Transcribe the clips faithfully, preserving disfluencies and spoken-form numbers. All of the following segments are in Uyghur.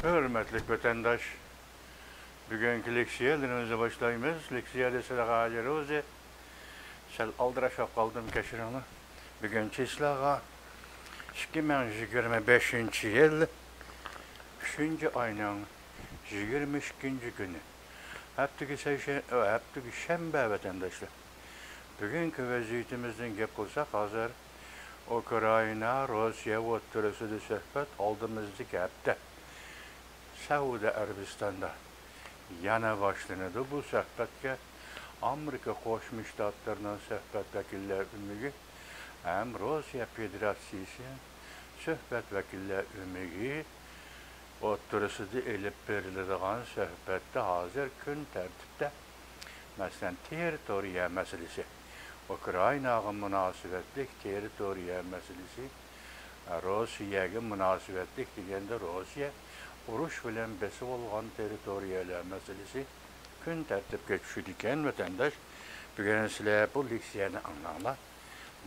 ھۆرمەتلىك ۋەتەنداش، بۈگۈنكى لېكسىيەلىرىمىزنى باشلايمىز. لېكسىيەدە سىلەرگە ھاجى روزى. سەل ئالدىراش بولۇپ قالدىم، كەچۈرۈڭلار. بۈگۈن چىسلاغا ئىككى مىڭ يىگىرمە بەشىنچى يىل ئۈچىنچى ئاينىڭ يىگىرمە ئىككىنچى كۈنى. ھەپتىگە سەيشەن-، ھەپتىگە شەنبە، ۋەتەنداشلار. بۈگۈنكى ۋەزىيىتىمىزدىن گەپ قىلساق، ھازىر ئۇكرائىنا، روسىيە ئوتتۇرىسىدا سۆھبەت ئالدىمىزدىكى ھەپتە سەئۇدى ئەرەبىستاندا يەنە باشلىنىدۇ. بۇ سۆھبەتكە ئامېرىكا قوشما شتاتلىرىنىڭ سۆھبەت ۋەكىللەر ئۆمىكى ھەم روسىيە فېدېراتسىيىسى سۆھبەت ۋەكىللەر ئۆمىكى ئوتتۇرىسىدا ئېلىپ بېرىلىدىغان سۆھبەتتە ھازىر كۈن تەرتىپتە، مەسىلەن، تېررىتورىيە مەسىلىسى، ئۇكرائىناغا مۇناسىۋەتلىك تېررىتورىيە مەسىلىسى، روسىيەگە مۇناسىۋەتلىك دېگەندە، روسىيە ئۇرۇش بىلەن بېسىۋالغان تېررىتورىيەلەر مەسىلىسى كۈن تەرتىپكە چۈشىدىكەن، ۋەتەنداش. بۈگۈن سىلەر بۇ لېكسىيەنى ئاڭلاڭلار.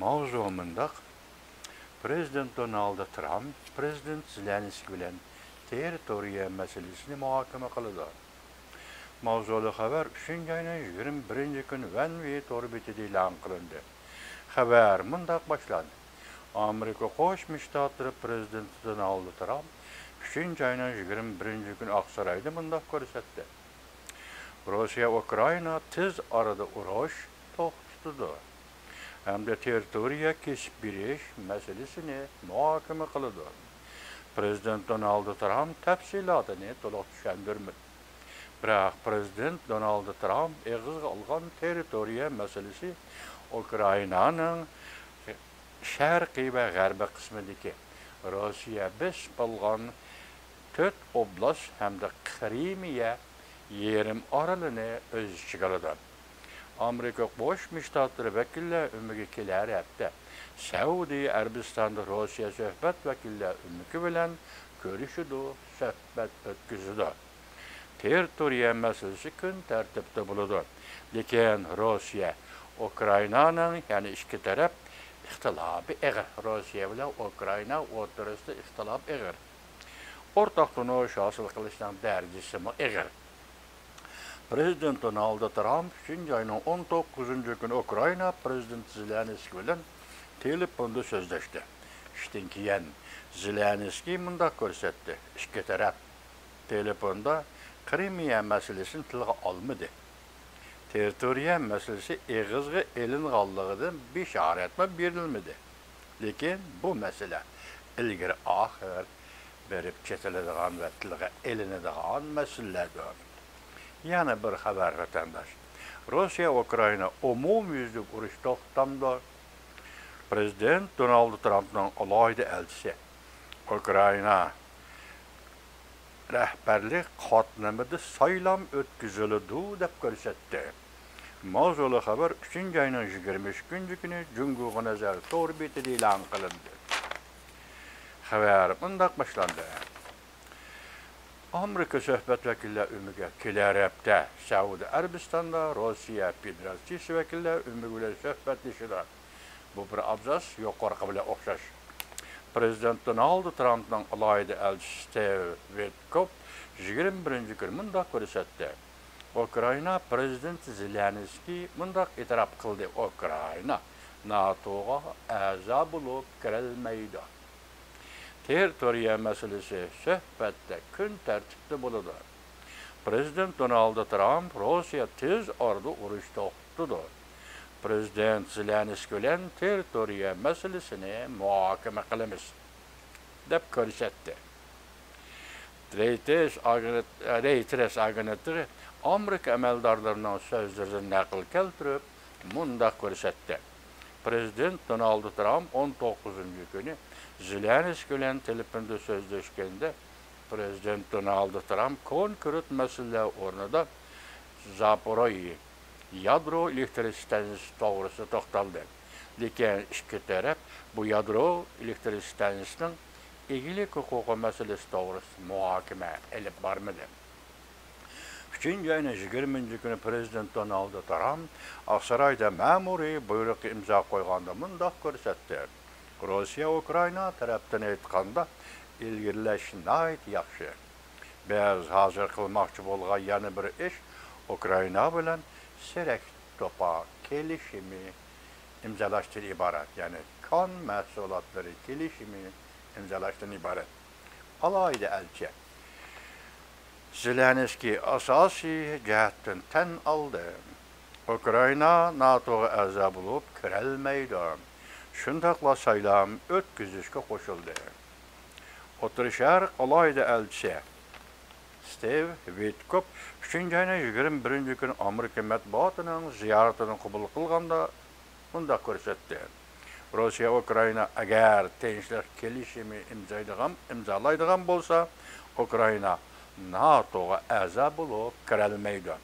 ماۋزۇ مۇنداق. پرېزىدېنت دونالد ترامپ پرېزىدېنت زېلېنسكىي بىلەن تېررىتورىيە مەسىلىسىنى مۇھاكىمە قىلىدۇ. ماۋزۇلۇق خەۋەر ئۈچىنچى ئاينىڭ يىگىرمە بىرىنچى كۈنى ۋەنۋى تور بېتىدە ئېلان قىلىندى. خەۋەر مۇنداق باشلاندى. ئامېرىكا قوشما شتاتلىرى پرېزىدېنتى دونالد ترامپ ئۈچىنچى ئاينىڭ يىگىرمە بىرىنچى كۈنى ئاقسارايدا مۇنداق كۆرسەتتى. روسىيە ئۇكرائىنا تېز ئارىدا ئۇرۇش توختىتىدۇ ھەمدە تېررىتورىيە كېسىپ بېرىش مەسىلىسىنى مۇھاكىمە قىلىدۇ. پرېزىدېنت دونالد ترامپ تەپسىلاتىنى تولۇق چۈشەندۈرمىدى. بىراق پرېزىدېنت دونالد ترامپ ئېغىزغا ئالغان تېررىتورىيە مەسىلىسى ئۇكرائىنانىڭ شەرقىي ۋە غەربىي قىسمىدىكى روسىيە بېسىپ ئالغان تۆت ئوبلاست ھەمدە قىرىمىيە يېرىم ئارىلىنى ئۆز ئىچىگە ئالىدۇ. ئامېرىكا قوشما شتاتلىرى ۋەكىللەر ئۆمىكى كېلەر ھەپتە سەئۇدى ئەرەبىستاندا روسىيە سۆھبەت ۋەكىللەر ئۆمىكى بىلەن كۆرۈشىدۇ، سۆھبەت ئۆتكۈزىدۇ. تېررىتورىيە مەسىلىسى كۈن تەرتىپتە بولىدۇ. لېكىن روسىيە، ئۇكرائىنانىڭ، يەنى ئىككى تەرەپ ئىختىلاپى ئېغىر. روسىيە بىلەن ئۇكرائىنا ئوتتۇرىسىدا ئىختىلاپ ئېغىر. ئورتاق تونۇش ھاسىل قىلىشنىڭ دەرىجىسىمۇ ئېغىر. پرېزىدېنت دونالد ترامپ ئۈچىنچى ئاينىڭ ئون توققۇزىنچى كۈنى ئۇكرائىنا پرېزىدېنتى زېلېنسكىي بىلەن تېلېفوندا سۆزلەشتى. ئىشتىن كېيىن زېلېنسكىي مۇنداق كۆرسەتتى، ئىككى تەرەپ تېلېفوندا قىرىمىيە مەسىلىسىنى تىلغا ئالمىدى. تېررىتورىيە مەسىلىسى ئېغىزغا ئېلىنغانلىقىدىن بېشارەتمۇ بېرىلمىدى. لېكىن بۇ مەسىلە ئىلگىرى ئاخىر بېرىپ چېتىلىدىغان ۋە تىلغا ئېلىنىدىغان مەسىلىلەردۇر. يەنە بىر خەۋەر، ۋەتەنداش. روسىيە ئۇكرائىنا ئومۇميۈزلۈك ئۇرۇش توختامدۇ؟ پرېزىدېنت دونالد ترامپنىڭ ئالاھىدە ئەلچىسى ئۇكرائىنا رەھبەرلىك قاتلىمىدا سايلام ئۆتكۈزۈلىدۇ، دەپ كۆرسەتتى. ماۋزۇلۇق خەۋەر ئۈچىنچى ئاينىڭ يىگىرمە ئۈچىنچى كۈنى جۇڭگوغا نەزەر تور بېتىدە ئېلان قىلىندى. خەۋەر مۇنداق باشلاندى. ئامېرىكا سۆھبەت ۋەكىللەر ئۆمىكى كېلەر ھەپتە سەئۇدى ئەرەبىستاندا روسىيە فېدېراتسىيىسى ۋەكىللەر ئۆمىكى بىلەن سۆھبەتلىشىدۇ. بۇ بىر ئابزاس يۇقىرىقى بىلەن ئوخشاش. پرېزىدېنت دونالد ترامپنىڭ ئالاھىدە ئەلچىسى ستېۋ ۋىتكوف يىگىرمە بىرىنچى كۈنى مۇنداق كۆرسەتتى. ئۇكرائىنا پرېزىدېنتى زېلېنسكىي مۇنداق ئېتىراپ قىلدى، ئۇكرائىنا ناتوغا ئەزا بولۇپ كىرەلمەيدۇ. تېررىتورىيە مەسىلىسى سۆھبەتتە كۈن تەرتىپتە بولىدۇ. پرېزىدېنت دونالد ترامپ روسىيە تېز ئارىدا ئۇرۇش توختىتىدۇ. پرېزىدېنت زېلېنسكىي بىلەن تېررىتورىيە مەسىلىسىنى مۇھاكىمە قىلىمىز، دەپ كۆرسەتتى. رېيتېرس ئاگېنت-، رېيتېرس ئاگېنتلىقى ئامېرىكا ئەمەلدارلىرىنىڭ سۆزلىرىدىن نەقىل كەلتۈرۈپ، مۇنداق كۆرسەتتى. پرېزىدېنت دونالد ترامپ ئون توققۇزىنچى كۈنى زېلېنسكىي بىلەن تېلېفوندا سۆزلەشكەندە، پرېزىدېنت دونالد ترامپ كونكرېت مەسىلىلەر ئورنىدا زاپورويې يادرو ئېلېكتر ئىستانسىسى توغرىسىدا توختالدى. لېكىن ئىككى تەرەپ بۇ يادرو ئېلېكتر ئىستانسىسىنىڭ ئىگىلىك ھوقۇقى مەسىلىسى توغرىسىدا مۇھاكىمە ئېلىپ بارمىدى. ئۈچىنچى ئاينىڭ يىگىرمىنچى كۈنى پرېزىدېنت دونالد ترامپ ئاقسارايدا مەمۇرىي بۇيرۇققا ئىمزا قويغاندا مۇنداق كۆرسەتتى: روسىيە ئۇكرائىنا تەرەپتىن ئېيتقاندا، ئىلگىرىلەش ناھايىتى ياخشى. بىز ھازىر قىلماقچى بولغان يەنە بىر ئىش ئۇكرائىنا بىلەن سېرەك توپا كېلىشىمى ئىمزالاشتىن ئىبارەت، يەنى كان مەھسۇلاتلىرى كېلىشىمى ئىمزالاشتىن ئىبارەت. ئالاھىدە ئەلچى زېلېنسكىي ئاساسىي جەھەتتىن تەن ئالدى، ئۇكرائىنا ناتوغا ئەزا بولۇپ كىرەلمەيدۇ، شۇنداقلا سايلام ئۆتكۈزۈشكە قوشۇلدى. ئوتتۇرا شەرق ئالاھىدە ئەلچىسى ستېۋ ۋىتكوف ئۈچىنچى ئاينىڭ يىگىرمە بىرىنچى كۈنى ئامېرىكا مەتبۇئاتىنىڭ زىيارىتىنى قوبۇل قىلغاندا مۇنداق كۆرسەتتى: روسىيە ئۇكرائىنا ئەگەر تىنچلىق كېلىشىمى ئىمزالايدىغان، ئىمزالايدىغان بولسا، ئۇكرائىنا ناتوغا ئەزا بولۇپ كىرەلمەيدۇ.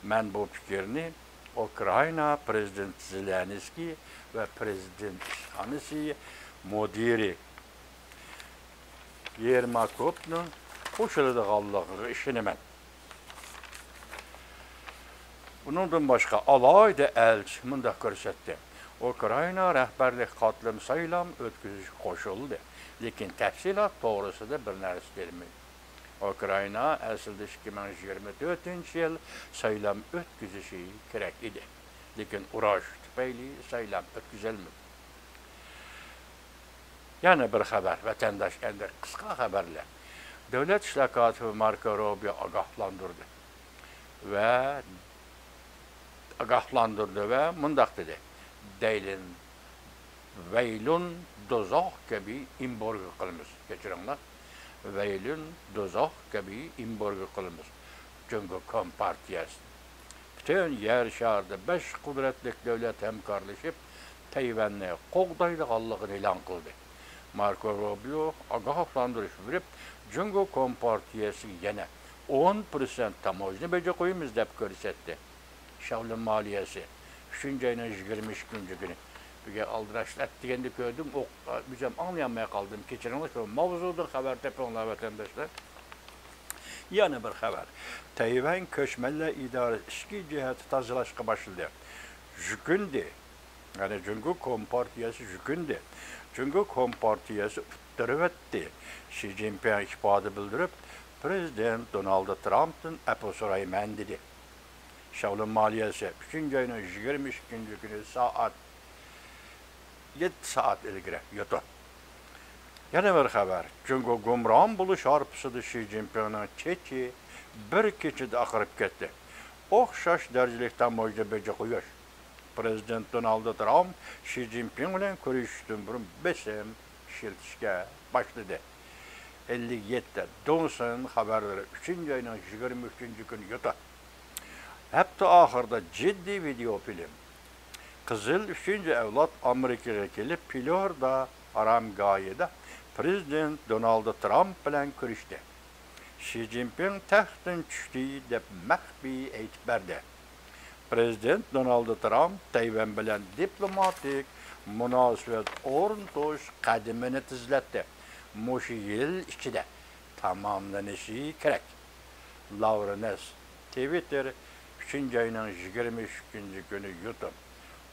مەن بۇ پىكىرنى ئۇكرائىنا پىرېزىدېنتى زېلېنسكىي ۋە پىرېزىدېنت ئىشخانىسى مۇدىرى يېرماكوفنىڭ قوشۇلىدىغانلىقىغا ئىشىنىمەن. ئۇنىڭدىن باشقا، ئالاھىدە ئەلچى مۇنداق كۆرسەتتى: ئۇكرائىنا رەھبەرلىك قاتلىمى سايلام ئۆتكۈزۈشكە قوشۇلدى، لېكىن تەپسىلات توغرىسىدا بىر نەرسە دېمىدى. ئۇكرائىنا ئەسلىدە ئىككى مىڭ يىگىرمە تۆتىنچى يىل سايلام ئۆتكۈزۈشى كېرەك ئىدى، لېكىن ئۇرۇش تۈپەيلى سايلام ئۆتكۈزەلمىدى. يەنە بىر خەۋەر، ۋەتەنداش، ئەمدى قىسقا خەۋەرلەر. دۆلەت ئىشلار كاتىپى ماركو روبىيو ئاگاھلاندۇردى ۋە ئاگاھلاندۇردى ۋە مۇنداق دېدى: دەيلىن ۋەيلۇن دوزاخ كەبى ئېمبارگو قىلىمىز. كەچۈرۈڭلار، ۋەيلۇن دوزاخ كەبى ئېمبارگو قىلىمىز. جۇڭگو كومپارتىيەسى پۈتۈن يەر شارىدا بەش قۇدرەتلىك دۆلەت ھەمكارلىشىپ، تەيۋەننى قوغدايدىغانلىقىنى ئېلان قىلدى. ماركو روبىيو ئاگاھلاندۇرۇش بېرىپ، جۇڭگو كومپارتىيەسىگە يەنە ئون پىرسەنت تاموژنا بېجى قويىمىز دەپ كۆرسەتتى. شاۋلىن مالىيەسى، ئۈچىنچى ئاينىڭ يىگىرمە ئىككىنچى كۈنى. بۈگۈن ئالدىراش ئەتىگەندە كۆردۈم، ئوق-، ئۆزۈم ئاڭلىيالماي قالدىم. كەچۈرۈڭلار، شۇ ماۋزۇدىن خەۋەر تېپىڭلار، ۋەتەنداشلار. يەنە بىر خەۋەر. تەيۋەن كۆچمەنلەر ئىدارىسى ئىچكى جەھەتتە تازىلاشقا باشلىدى. يۈكۈندى. يەنى جۇڭگو كومپارتىيەسى يۈكۈندى. جۇڭگو كومپارتىيەسى ئۇتتۇرۇۋەتتى. شى جىنپىڭ ئىپادە بىلدۈرۈپ، پىرېزىدېنت دونالد ترامپتىن ئەپۇ سورايمەن، دېدى. شاۋلىن مالىيەسى، ئۈچىنچى ئاينىڭ يىگىرمە ئىككىنچى كۈنى سائەت يەتتە سائەت ئىلگىرى، يوتۇن. يەنە بىر خەۋەر. جۇڭگو گۇمران بولۇش ھارپىسىدا شى جىنپىڭنىڭ چېچى بىر كېچىدە ئاقىرىپ كەتتى. ئوخشاش دەرىجىلىك تاموژنا بېجى قويۇش. پىرېزىدېنت دونالد ترامپ شى جىنپىڭ بىلەن كۆرۈشۈشتىن بۇرۇن بېسىم ئىشلىتىشكە باشلىدى. ئەللىك يەتتە دۇڭسىن خەۋەرلىرى، ئۈچىنچى ئاينىڭ يىگىرمە ئۈچىنچى كۈنى يوتۇن. ھەپتە ئاخىرىدا جىددىي ۋىدېئو فىلىم. قىزىل ئۈچىنچى ئەۋلاد ئامېرىكىغا كېلىپ، فلورىدا ئارامگاھىدا پىرېزىدېنت دونالد ترامپ بىلەن كۆرۈشتى. شى جىنپىڭ تەختتىن چۈشتى دەپ مەخپىي ئېيتىپ بەردى. پىرېزىدېنت دونالد ترامپ تەيۋەن بىلەن دىپلوماتىك مۇناسىۋەت ئورنىتىش قەدىمىنى تېزلەتتى. مۇشۇ يىل ئىچىدە تاماملىنىشى كېرەك. لاۋرېنس، تىۋىتتېر، ئۈچىنچى ئاينىڭ يىگىرمە ئۈچىنچى كۈنى يوتۇن،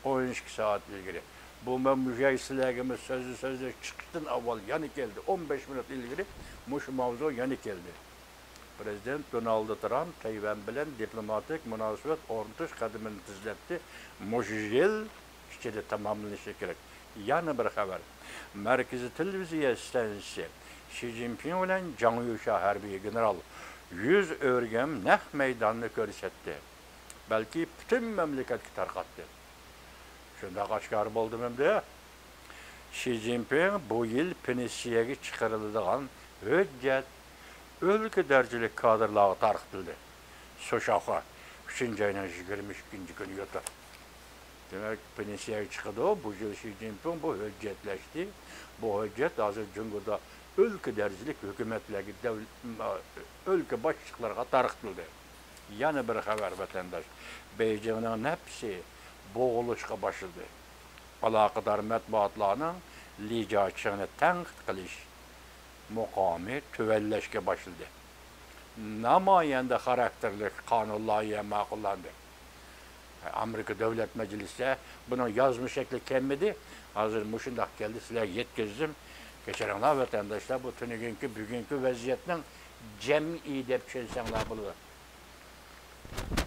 ئون ئىككى سائەت ئىلگىرى. بۇ مەن مۇشۇ يەرگە سىلەرگىمۇ سۆزلە-، سۆزلەش چىقىشتىن ئاۋۋال يەنە كەلدى. ئون بەش مىنۇت ئىلگىرى مۇشۇ ماۋزۇ يەنە كەلدى. پىرېزىدېنت دونالد ترامپ تەيۋەن بىلەن دىپلوماتىك مۇناسىۋەت ئورنىتىش قەدىمىنى تېزلەتتى. مۇشۇ يىل ئىچىدە تاماملىنىشى كېرەك. يەنە بىر خەۋەر. مەركىزىي تېلېۋىزىيە ئىستانسىسى شى جىنپىڭ بىلەن جاڭ يۈشيا ھەربىي گېنېرال يۈز ئۆرۈگەن نەق مەيداننى كۆرسەتتى. بەلكى پۈتۈن مەملىكەتكە تارقاتتى. شۇنداق ئاشكارا بولدىمۇ ئەمدى؟ شى جىنپىڭ بۇ يىل پېنسىيەگە چىقىرىلىدىغان ھۆججەت ئۆلكە دەرىجىلىك كادىرلارغا تارقىتىلدى. سۇشاخۇا، ئۈچىنچى ئاينىڭ يىگىرمە ئىككىنچى كۈنى يوتۇن. دېمەك، پېنسىيەگە چىقىدۇ. بۇ يىل شى جىنپىڭ بۇ ھۆججەتلەشتى. بۇ ھۆججەت ھازىر جۇڭگودا ئۆلكە دەرىجىلىك ھۆكۈمەتلەرگە دەۋ-، ئۆلكە باشلىقلىرىغا تارقىتىلدى. يەنە بىر خەۋەر، ۋەتەنداش. بېيجىڭنىڭ نەپسى بوغۇلۇشقا باشلىدى. ئالاقىدار مەتبۇئاتلارنىڭ لى جياچىڭنى تەنقىد قىلىش مۇقامى تۆۋەنلەشكە باشلىدى. نامايەندە خاراكتېرلىك قانۇن لايىھە ماقۇللاندى. ئامېرىكا دۆلەت مەجلىسىدە بۇنىڭ يازما شەكلى كەلمىدى. ھازىر مۇشۇنداق كەلدى، سىلەرگە يەتكۈزدۈم. كەچۈرۈڭلار، ۋەتەنداشلار، بۇ تۈنۈگۈنكى، بۈگۈنكى ۋەزىيەتنىڭ جەمئىي دەپ چۈشەنسەڭلار بولىدۇ.